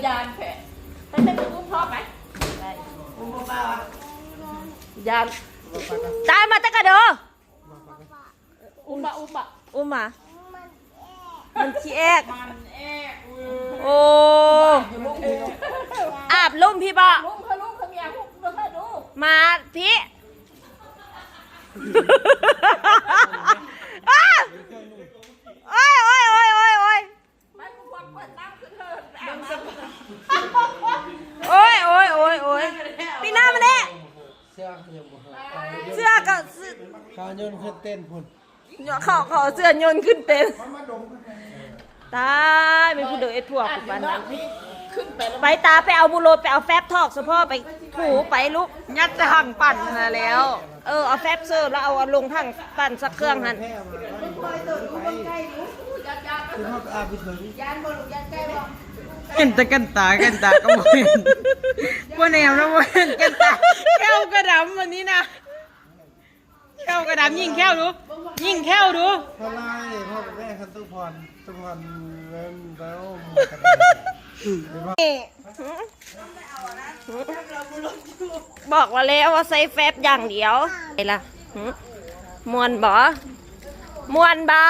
ຢ້ານແທ້ ໄປ ໄປ ໄປ ອຸ້ມພໍ່ໄປ ໄປ ອຸ້ມພໍ່ ຢ້ານ ຕາຍມາແຕ່ກະເດີ ອຸ້ມບະ ອຸ້ມບະ ອຸ້ມມາ ມັນຂີ້ແອກ ມັນແອກ ໂອ້ ອາບລຸ່ມພີ້ບໍ ລຸງ ລຸງ ເຂົາເມຍ ລຸກ ລຸກ ລຸກ ມາພີ້ ອ້າ ໂອ້ຍ ໂອ້ຍ ໂອ້ຍ ໂອ້ຍ ໂອ້ຍ ໂອ້ຍ ໂອ້ຍ ໂອ້ຍ ໂອ້ຍ ປີໜ້າມາແດ່ ເສື້ອເຂົາຍັງບໍ່ຫາ ເສື້ອກໍ ເຂົາໂຍນຂຶ້ນເຕັ້ນພຸ້ນ ເຂົາ ເຂົາເອົາເສື້ອໂຍນຂຶ້ນເຕັ້ນ ຕາຍ ແມ່ນຜູ້ເດີເອັດພວກປານນັ້ນ ໄປຕາ ໄປເອົາບູໂລດ ໄປເອົາແຟັບຖອກສະເພາະ ໄປ ຖູໄປລູກ ຍັດໃສ່ຖັງປັ່ນຫັ້ນນະແລ້ວ ເອີ ເອົາແຟັບເສີບແລ້ວເອົາ ເອົາລົງຖັງປັ່ນຊັກເຄື່ອງຫັ້ນ ເປັນຕາກັນຕາ ກັນຕາກໍບໍ່ເຫັນ ບໍ່ແນມແລ້ວ ບໍ່ເຫັນກັນຕາ ແຂ້ວກະດຳມື້ນີ້ນະ ແຂ້ວກະດຳ ຍິງແຂ້ວດູ ຍິງແຂ້ວດູ ທະລາຍ ພໍ່ກັບແມ່ຄັນຕຸພອນ ຕຸພອນເອີ້ນແລ້ວ ບອກວ່າແລ້ວວ່າໃສ່ແຟັບຢ່າງດຽວ ໄປລະ ມ່ວນບໍ່ ມ່ວນບໍ່?